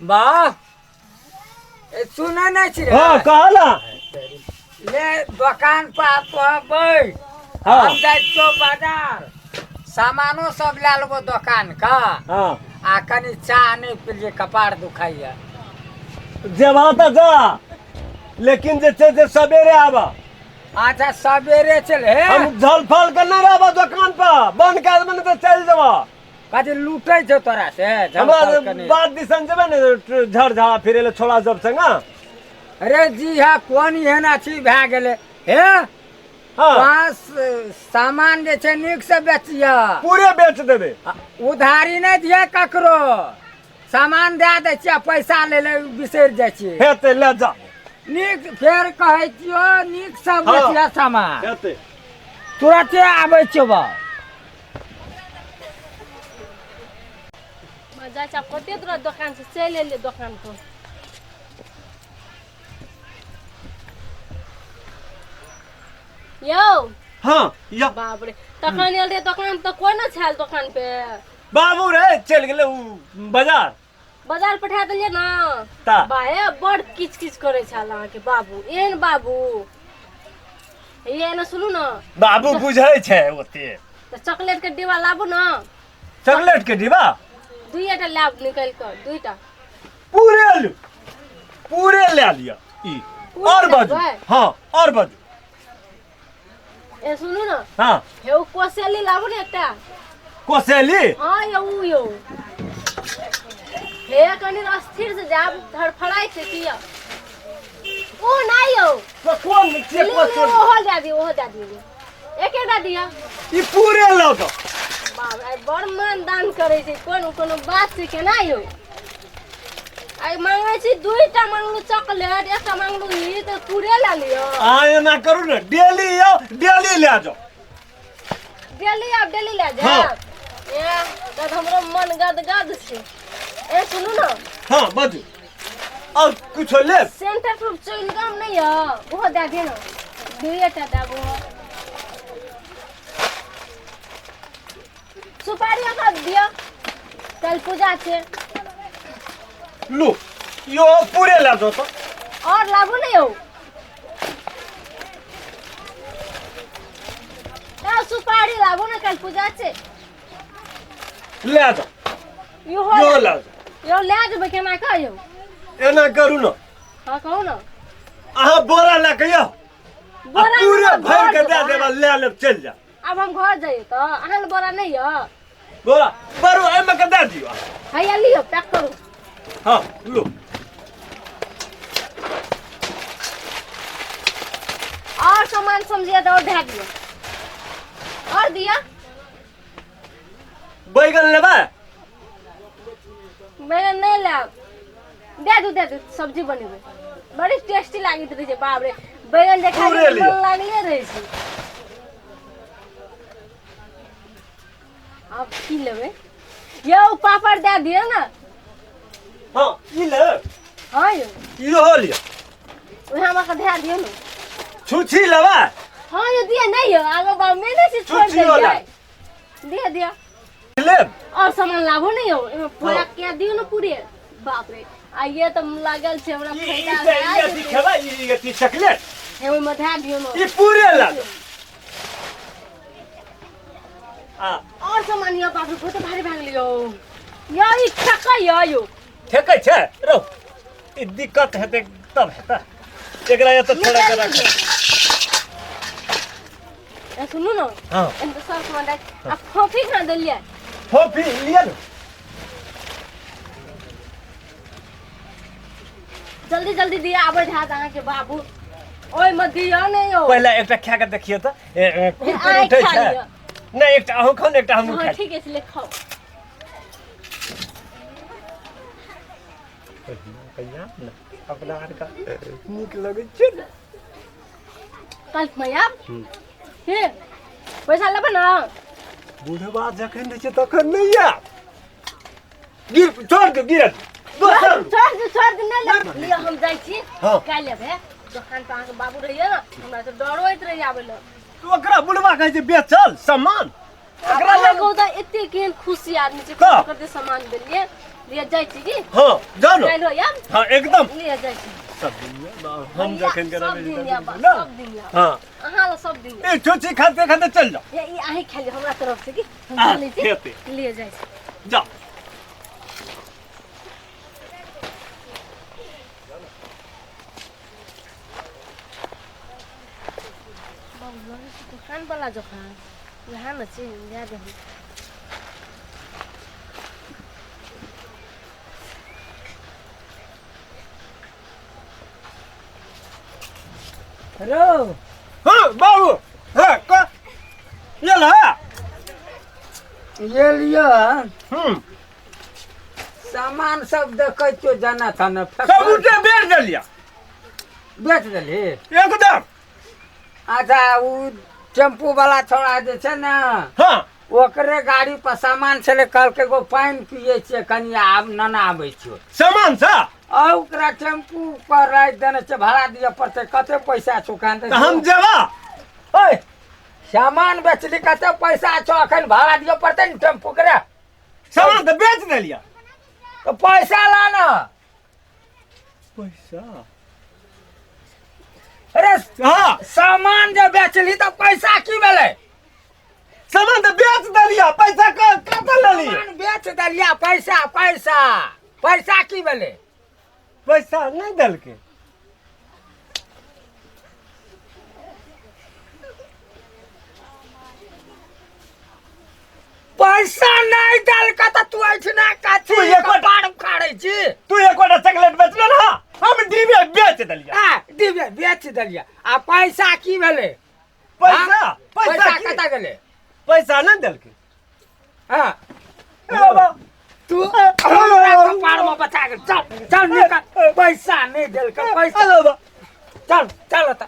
वाह ए, सुनै नहि छी रे हाँ कहला ले दोकान पर तो बैठ। हाँ। हम जाइ छियौ बाजार, सामानो सब लए लेबो दोकान का। हाँ। आ कनि चाह नहि पिलियै, कपार दुखाइया। जेबा तऽ जा, लेकिन जे छै से सवेरे आबऽ। अच्छा सवेरे चल। हे हम झल फल के नहि रहबऽ दोकान पर, बंद कए देबै, नहि तऽ चलि जेबऽ। कथी लूटै छौ तोरा से? हमरा झल फल कनि। बात दिसन जेबै ने झड़ झाड़ा फिरे ले छोड़ा सब संग। अरे जी हा, कोन एहन अथी भए गेलै हे? हाँ। पाँच सामान जे छै नीक से बेचिय। पूरे बेच देबै। आ, उधारी नहि दिअ ककरो, सामान दए दै छियै आ पैसा लै लए बिसरि जाइ छियै। हेतै, ले जा। नीक फेर कहै छियौ, नीक से हाँ। बेचिय सामान। हेतै। तुरते आबै छियौ बा। जाइ छै आब कते दूर दोकान से चलि एलियै दोकान पर। यौ। हाँ या। बाप रे, तखन एल रहियै दोकान तऽ कोइ नहि छल दोकान पे। बाबू रे चलि गेलै उ बाजार। बाजार पठा देलियै ने। ता। बाहे बड़ किच किच करै छल अहाँके बाबू, एहन बाबू ये ने। सुनू ने। बाबू बुझै छै ओते। तऽ चॉकलेट के डिब्बा लाबू ने। चॉकलेट के डिब्बा? दुइएटा लाब निकालि कऽ, दुइटा। पूरे लू, पूरे ले लिअ ई। पूरे और बाजू। लेबै? हाँ, और बाजू। ए सुनू ने। हाँ। हे ओ कोसेली लाबू ने एकटा। कोसेली? हाँ यौ, उ यौ। हे कनि अस्थिर से जाब, धड़फड़ाइ छै किया? ओ नहि यौ। तो कोन छियै? ले, ले, कोसेली? ओहो दए दियौ, ओहो दए दियौ, एकेटा दिअ। ई पूरे लऽ कऽ। बाप रे, आइ बड़ मान दान करै छै। कोन कोनो बात छै केना यौ? आइ मांगै छी दुईटा, मांगलू चॉकलेट एकटा, मांगलू ई तऽ पूरे लए लिअ। अहाँ एना करू ने, डेली आउ, डेली लए जाउ। डेली आब, डेली लए हाँ। जायब? ए तऽ हमरो मन गदगद छै। ए सुनू ने। हाँ बाजू, और कुछो लेब? सेंटर फ्रूट चुइंगम नहि यऽ, ओहो दए दिअ ने, दुइएटा देब ओहो। सुपारी ओकरा दिअ, काल्हि पूजा छै। लू यो, पूरे लए जाउ तऽ। और लाबू ने यौ। ए सुपारी लाबू ने, काल्हि पूजा छै। लए जाउ। इहो यो लए जाउ। यौ लए जेबै केना कऽ यौ? एना करू ने। हाँ कहू ने। अहाँ बोरा लए कऽ यौ आ बोरा पूरे हम भरि घर कऽ दए जेबै। देब आ लए लेब, चलि जायब। आब हम घर जाइए तऽ अहाँ लए बोरा नहि यऽ? बोरा बरू एहिमे के दए दियौ। हैया लियौ, पैक करू। हाँ लू। और सामान समझिए तऽ और दए दियौ, और दिअ। बैगन लेबै? बैगन नहि लेब, दए दू, दए दू, सब्जी बनेबै, बड़ी टेस्टी लागैत रहै छै। बाप रे, बैगन जे खाइ पूरे छै लिअ। मन लागले रहै छै। आब की लेबै यौ? पापड़ दए दिअ ने। हाँ ई ले। हाँ यौ। इहो लिअ। उएह मे धए दियौ ने। छुछी लेबै? हाँ यौ दिअ। नहि यौ, आगो बाप नहि ने छै, छोड़ि छुछियो देलियै। ला। दिअ दिअ। लेब? और सामान लाबू ने यौ, एहिमे पूरा कए दियौ ने पूरे। बाप रे, आइए तऽ लागल छै हमरा ई ई फायदा तऽ भए ई अथी जेतै। खेबै? ई अथी चॉकलेट? हे ओहिमे धए दियौ ने। ई पूरे लए जाउ। आ और सामान यौ। बाप रे, बहुत भारी भए गेलै यौ। यौ ई ठकै यौ यौ। ठेकै छै रौ, ई दिक्कत हेतै तब हेतै। एकरा एतऽ छोड़ा के राख। ए सुनू ने। हाँ। एहन तऽ सब सामान राखि आ फोफी कहाँ देलियै? फोफी लिअ ने। जल्दी जल्दी दिअ, आबैत हैत अहाँके बाबू। ओहिमे दिअ ने यौ। पहिले एकटा खा के देखियौ तऽ ए, ए, कुरकुर अहाँ उठै खा छै। लिअ। नहि, एकटा अहूँ खाउ ने, एकटा हमहूँ हँ खाइ। ठीक अछि, ले खाउ। कहिया ने अपना आरके नीक लगै छै ने। काल्हि खुमा आयब हे, पैसा लेबै ने? बुढ़वा जखन रहै छै तखन नहि आयब। गिर, छोड़ दे, गिरत दोसर। छोड़ दे, छोड़ दे, नहि लेब। लिअ, हम जाइ छी। हाँ। काल्हि एबै दोकान पर, अहाँके बाबू रहैया ने, हमरा तऽ डरो होइत रहैया आबै लए। ओकरा बुढ़वा कहै छै बेचल सामान ओकरा अहाँ लग। कहू तऽ एते केहन खुशी आदमी छै। तऽ? कते सामान देलियै लिए जाइ छी की? हाँ जाओ ना। काल्हि आयब। हाँ एकदम। लिए जाइ छी। सब दिन आयब, हम जखन सब कराबै दिन छी आयब, तखन ना। सब दिन आयब। हाँ। अहाँ लग सब दिन आयब। ए चोची खाते खाते चल जाओ। ये ई अहीं खाइ लिअ हमरा तरफ से की? हम आ, चलै छी। हेतै। लिए जाइ छी। जाओ। बाबू लगै छै दोकान वाला जकाँ वएह ने छै दए दही। रो हाँ बाबू हाँ क ये ला। ये लिअ। हम्म। सामान सब देखै छियौ जेना तेना सब उठे बेच देलिया। बेच देलही? एकदम। अच्छा उ टेम्पू वाला छोड़ा जे छै ने, हाँ, ओकरे गाड़ी पर सामान छलै, कहलकै एगो पानि पियै छियै कनि, आब नना आबै छियौ। सामान छ? आ ओकरा टेम्पू पर राखि देने छै, भाड़ा दिअ पड़तै, कते पैसा छौ कान? तऽ हम जेबा। ओए सामान बेचली, कते पैसा छौ अखन भाड़ा दिअ पड़तै ने टेम्पू के रे। सामान तऽ बेच देलिया। तऽ पैसा ला ने। पैसा? अरे हाँ सामान जे बेचली तऽ पैसा की भेलै? सामान तऽ बेच देलिया, पैसा कतऽ लेलियै? सामान बेच देलिया, पैसा पैसा पैसा की भेलै? पैसा नहि देलकै। पैसा नहि देलकै तऽ तू एहिठिना कथी तू एको- कपार उखाड़ै छी? तू एकोटा चॉकलेट बेचले ना, हम डिबे बेच देलिया। आ डिबे बेच देलिया आ पैसा की भेलै? पैसा? हाँ? पैसा पैसा की? कतऽ गेलै? पैसा नहि देलकै। हाँ ए बाबा तू हमरा कपार में बचा गेल। चल चल निकल, पैसा नहि देलकै पैसा। ए बाबा चल चल ओतऽ।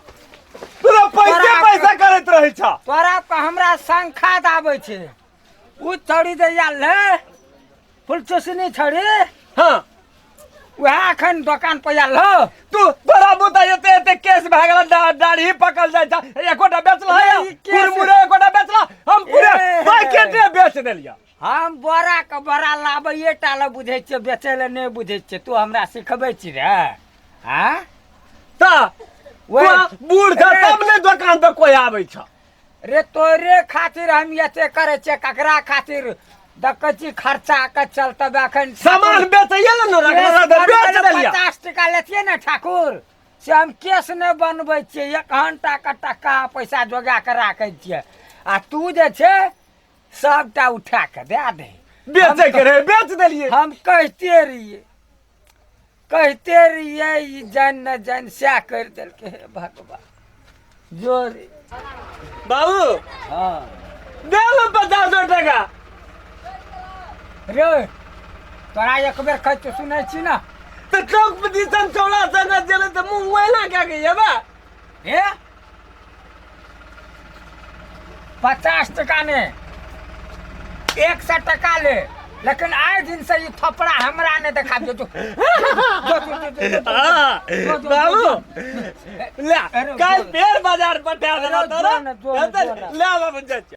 तू तऽ पैसे तोरा- पैसा करैत रहै छ। तोरा के हमरा शंखा दाबै छै उ छड़ी जे आयल रहै फुलचुसनी छड़ी, हाँ, वएह अखन दोकान पर आयल हो। तू तोरा बुता एते एते केस भए गेल, दाढ़ी पकल जाइ छ, एकोटा बेचल है? ए, ई केस- कुरमुरे एकोटा बेचल? हम पूरे ए। पैकेटे बेच देलिया। हम बोरा के बोरा लाबैये टा लए बुझै छियै, बेचै लए नहि बुझै छियै। तू हमरा सिखबै छी रे? आँ तऽ ओए- बूढ़ छ ए। तब ने दोकान पर कोई आबै छ। रे तोरे खातिर हम एते करै छियै, ककरा खातिर देखै छी खर्चा के चलते अखन सामान बेचैये ले ने रखने केस रहै, तऽ बेच बनबै लए देलिया। 50 टका लेतियै ने ठाकुर, से हम केस नहि बनबै छियै। 1 घंटा के टका पैसा जोगा के राखै छियै आ तू जे छै सबटा उठा के दए दे। बेचै के रहै बेच देलियै। हम कहिते रहियै कहिते रहियै, ई जानि न जानि सएह करि देलकै। हे भगवान जोर बाबू। हाँ दे लो 50 टका। रे तोरा एक बेर कहै छियौ, सुनै छी ने? तऽ चौक दिसन चौड़ा संगे गेलै तऽ मुँह ओहिना कए के जेबा। हे 50 टका ने 100 टका ले, लेकिन आइ दिन से ई थपड़ा हमरा नहि देखा जो जो जो जो जो जो जो। हाँ, जो, जो, बाबू जो। ले अरे, काल्हि जो। फेर बाजार पठा देना अरे, तोरा। जो ने, जो ने, जो ने। ले बाबू जाइ छियौ।